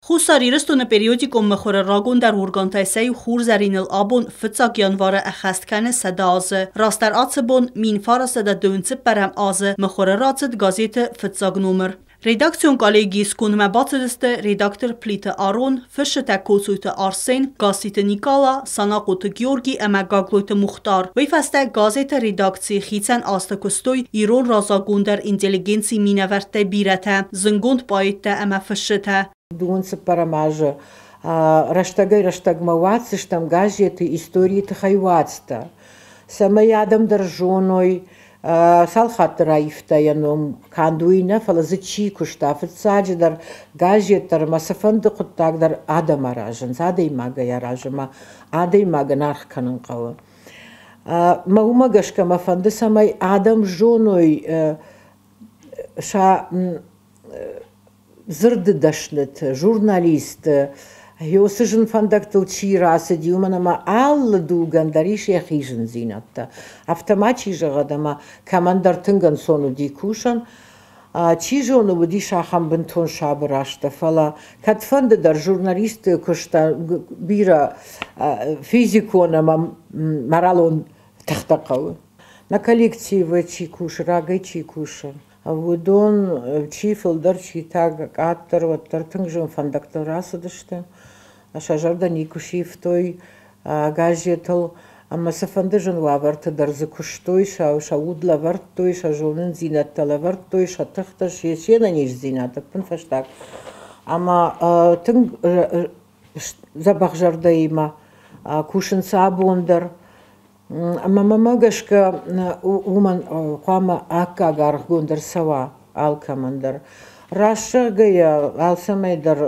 Хуссар Ирыстоны периодикон мыхуыры рагондӕр органтӕй сӕ иу Хурзӕриныл абон фыццаг январы ӕххӕст кӕны 100 азы. Растдӕр ацы бон 1924 азы мыхуыры рацыд газеты фыццаг номыр. Редакцион коллегийы скондмӕ бацыдысты редактор Плиты Арон, фысджытӕ Коцойты Арсен, Гасситы Никъала, Санахъоты Георги ӕмӕ Гаглойты Мухтар. Уый фӕстӕ газеты редакцийы хицӕн азты куыстой ирон разагонддӕр интеллигенцийы минӕвӕрттӕй бирӕтӕ, зындгонд поэттӕ ӕмӕ фысджытӕ. 24 азы рӕстӕгӕй-рӕстӕгмӕ уадздзыстӕм газеты историйы тыххӕй уацтӕ, цӕмӕй адӕм дӕр зоной, цал хатты раивта йӕ ном, канд уый нӕ, фӕлӕ дзы чи куыста, фыццаджыдӕр газет дӕр ӕмӕ цыфӕнды хъуыддаг дӕр адӕм аразынц, адӕймагӕй аразы ӕмӕ адӕймагӕн аргъ кӕнын хъӕуы. Мӕ уымӕ гӕсгӕ мӕ фӕнды, цӕмӕй адӕм зоной сӕ дзырды дӕсныты, журналистты, уыцы зын фӕндӕгтыл чи рацыди, уымӕн ӕмӕ алы дугӕн дӕр ис йӕхи зындзинӕдтӕ. Афтӕ ма чи зӕгъӕд, ӕмӕ кӕмӕндӕр тынг ӕнцон уыди кусӕн, чи зоны, уыдис ахӕм бынтон сабыр азтӕ, фӕлӕ кӕдфӕнды дӕр журналистты куыста бирӕ физикон ӕмӕ моралон тыхтӕ хъӕуы. Нӕ коллективы чи кусы, рагӕй чи кусы, уыдон чи фылдӕр, чи та къаддӕр, уӕддӕр тынг зын фӕндӕгтыл рацыдысты. Сӕ зӕрдӕ никуы сивтой газетыл ӕмӕ цыфӕнды зын уавӕрты дӕр дзы куыстой, сӕ уд лӕвӕрдтой, сӕ зонындзинӕдтӕ лӕвӕрдтой, сӕ тыхтӕ, се нӕниздзинад ӕппынфӕстаг. Ӕмӕ тынг дзӕбӕх зӕрдӕимӕ кусынц абон дӕр. Ӕмӕ мӕмӕ гӕсгӕ уымӕн хъуамӕ аккаг аргъгонд ӕрцӕуа алкӕмӕн дӕр. Раст зӕгъгӕйӕ, алцӕмӕй дӕр,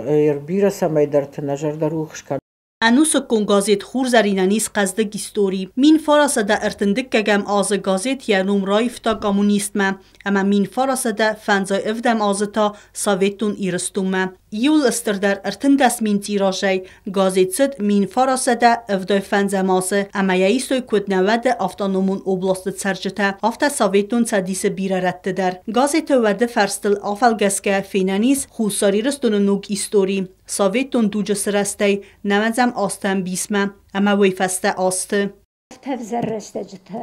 бирӕ цӕмӕйдӕрты нӕ зӕрдӕ рухс кӕны. Ӕнусыккон газет Хурзӕринӕн ис хъӕздыг истори. 1931 азы газет йӕ ном раивта Коммунистмӕ ӕмӕ 1957 азы та Советон Ирыстонмӕ. Иууыл стырдӕр 13 000 тиражӕй газет цыд 1975 азы ӕмӕ йӕ исой куыд нӕ уӕды автономон областы цӕрджытӕ, афтӕ Советон Цӕдисы бирӕ рӕтты дӕр. Газеты уӕды фӕрстыл афӕлгӕсгӕ фенӕн ис Хуссар Ирыстоны ног истори, советон дуджы сырӕзтӕй нӕуӕдзӕм азты ӕмбисмӕ ӕмӕ уый фӕстӕ азты. Ӕвзӕр рӕстӕджытӕ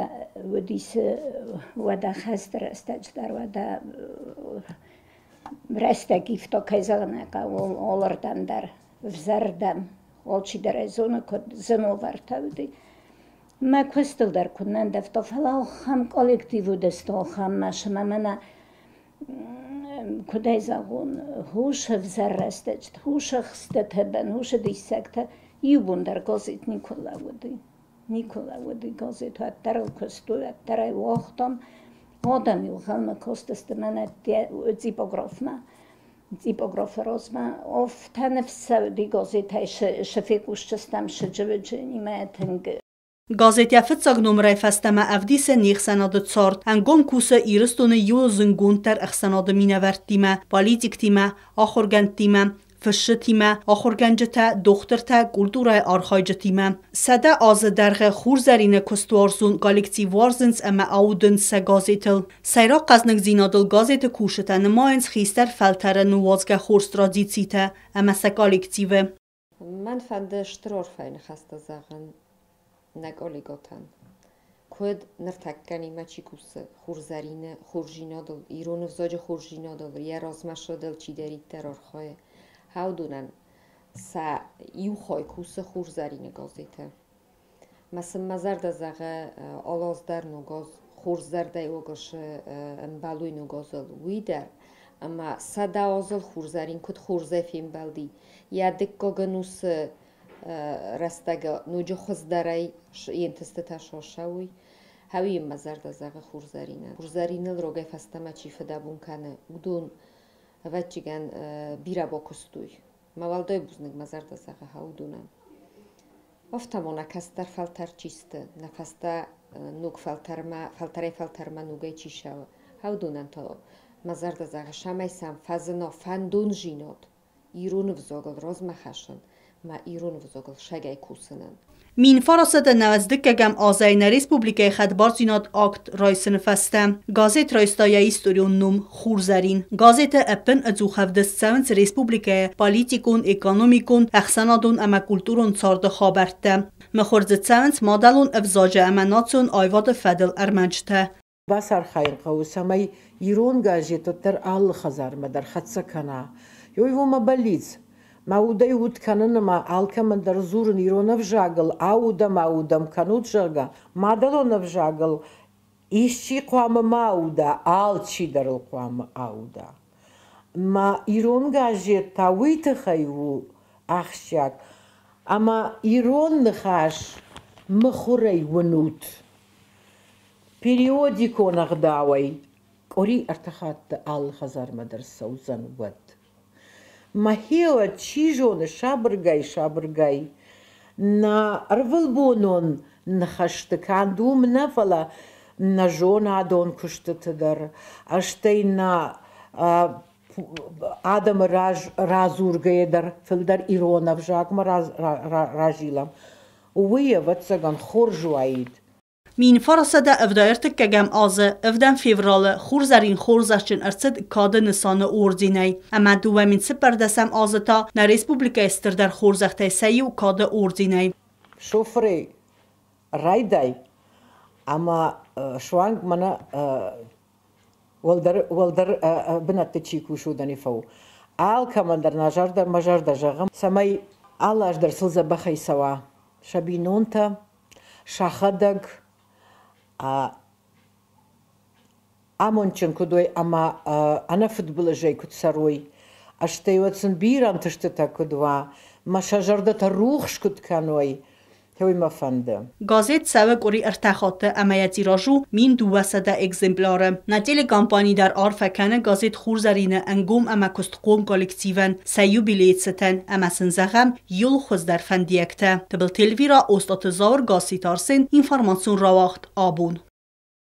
уыдис, уӕдӕ хӕсты рӕстӕджы дӕр, уӕдӕ рӕстӕг ивта, кӕй зӕгъын ӕй хъӕуы, алырдӕм дӕр, ӕвзӕрдӕм. Алчидӕр ӕй зоны, куыд зын уавӕртӕ уыди. Мӕ куыстыл дӕр куыд нӕ ӕндӕвта, фӕлӕ ахӕм коллектив уыдысты, ахӕм машинӕ мӕнӕ куыд ӕй зӕгъон, хус ӕвзӕр рӕстӕджыты, хус ӕхстытӕ, хус диссӕгтӕ иу бон дӕр газет никуы лӕууыди. Никуы лӕууыди газет, уӕддӕр ыл куыстой, уӕддӕр ӕй уагътам. Адӕм-иу гъӕлмӕ кастысты мӕнӕ типографмӕ, типографы размӕ. Афтӕ ныфс цӕуыди газетӕй шы фехъусдзыстӕм, шы джывыджынимӕ тынг. Газет йӕ фыццаг номырӕй фӕстӕмӕ ӕвдисы не хсӕнады цард, ӕнгом кусы Ирыстоны иууыл зындгонддӕр ӕхсӕнады минӕвӕрттимӕ, политиктимӕ, ахуыргӕндтимӕ, фысджытимӕ, ахуыргӕнджытӕ, дохтыртӕ, культурӕйы архайджытимӕ. 100 азы дӕргъы Хурзӕрины куыстуарзон коллектив уарзынц ӕмӕ аудынц сӕ газетыл. Сӕйраг хъӕзныгдзинадыл газеты кусджытӕ нымайынц хистӕр фӕлтӕры ныууадзгӕ хорз традицитӕ ӕмӕ сӕ коллективы. Мӕн фӕнды стыр арфӕйы ныхӕстӕ зӕгъын нӕ коллегӕтӕн. Куыд ныртӕккӕ нимӕ чи кусы Хурзӕрины хорздзинадыл, ирон ӕвзаджы хорздзинадыл, йӕ размӕцыдыл чидӕриддӕр архайы, уыдонӕн сӕ иу хай кусы Хурзӕрины газеты. Мӕ сын мӕ зӕрдӕ зӕгъы алы аз дӕр ног аз хорз зӕрдӕйы уагӕсы ӕмбӕлой ног азыл, уый дӕр, ӕмӕ 100 азыл Хурзӕрин куыд хорзӕй фембӕлди, йӕ дыккаг ӕнусы рӕстӕг ноджы хуыздӕрӕй йе нтыстытӕ сосӕуй. Хӕуи мӕ зӕрдӕ зӕгъы Хурзӕринӕн. Хурзӕриныл рогӕй фӕстӕмӕ чи фыдӕбон кӕны, уыдон, ӕвӕццӕгӕн, бирӕ бакуыстой. Мӕ уӕлдай бузныг мӕ зӕрдӕ зӕгъы уыдонӕн. Афтӕ ма нӕ кӕстӕр фӕлтӕр чи сты, нӕ фӕстӕ ног фӕлтӕрмӕ, фӕлтӕрӕй-фӕлтӕрмӕ ногӕй чи цӕуы, уыдонӕн та мӕ зӕрдӕ зӕгъы, цӕмӕй сӕм фӕзына фӕндондзинад ирон ӕвзагыл размӕ хӕссын. Ма ирон ӕвзагыл сагӕй кусынӕн. 1992 азӕй нӕ республикӕйы хӕдбардзинад акт райсыны фӕстӕ газет райста йӕ историон ном Хурзӕрин. Газеты ӕппын ӕдзух ӕвдыст цӕуынц республикӕйы политикон, экономикон, ӕхсӕнадон ӕмӕ культурон царды хабӕрттӕ. Мыхуыр дзы цӕуынц мадӕлон ӕвзаджы ӕмӕ национ аивады фӕдыл ӕрмӕджытӕ. Бацархайын хъӕуы, цӕмӕй ирон газет уӕддӕр алы хӕдзармӕ дӕр хӕццӕ кӕна. Ёй уымӕ бӕллиц. Мӕ удӕй уд кӕнын ӕмӕ алкӕмӕн дӕр дзурын ирон ӕвзагыл, аудӕм, аудӕм кӕнут, зӕгъгӕ. Мадӕлон ӕвзагыл исчи хъуамӕ ма ауда, алчи дӕр ыл хъуамӕ ауда. Мӕ ирон газет та уый тыххӕй у ахсджиаг, ӕмӕ ирон ныхас мыхуырӕй уынут. Периодикон ӕгъдауӕй къуыри ӕртӕ хатты алы хӕдзармӕ дӕр цӕудзӕн уӕд. Мӕхиуӕд, чи зоны, сабыргай-сабыргай нӕ ӕрвылбонон ныхӕсты канд уым нӕ, фӕлӕ нӕ зонадон куыстыты дӕр, стӕй нӕ адӕмы раз радзургӕйӕ дӕр фылдӕр ирон ӕвзагмӕ разилӕм. Уый, ӕвӕццӕгӕн, хорз уаид. 1973 азы ӕвдӕм февралы Хурзӕрин хорзӕхджын ӕрцыд Кады нысаны орденӕй ӕмӕ 2014 азы та нӕ республикӕйы стырдӕр хорзӕхтӕй сӕ иу Кады орденӕй. Шофырӕй райдай ӕмӕ суанг мӕнӕ уӕлдӕр, уӕлдӕр бынӕтты чи кусы, уыдони фӕу. Алкӕмӕн дӕр нӕ зӕрдӕ, мӕ зӕрдӕ зӕгъы, цӕмӕй алы аз дӕр сыл дзӕбӕхӕй цӕуа сӕ бинонтӕ, сӕхӕдӕг амондджын куыд уой ӕмӕ ӕнӕфыдбылызӕй куыд цӕрой, стӕй уӕд сын бирӕ ӕнтыстытӕ куыд уа, мӕ сӕ зӕрдӕтӕ рухс куыд кӕной, уый мӕ фӕнды. Газет цӕуы къуыри ӕртӕ хатты ӕмӕ йӕ тираж у 1200 экземпляры. Нӕ телекомпани дӕр арфӕ кӕны газет Хурзӕрин-ы ӕнгом ӕмӕ куыстхъом коллективӕн сӕ юбилейы цытӕн ӕмӕ сын зӕгъӕм иууыл хуыздӕр фӕндиӕгтӕ. Тыбылты Эльвира, Остъаты Зауыр, Гасситы Арсен, информацион рауагъд Абон.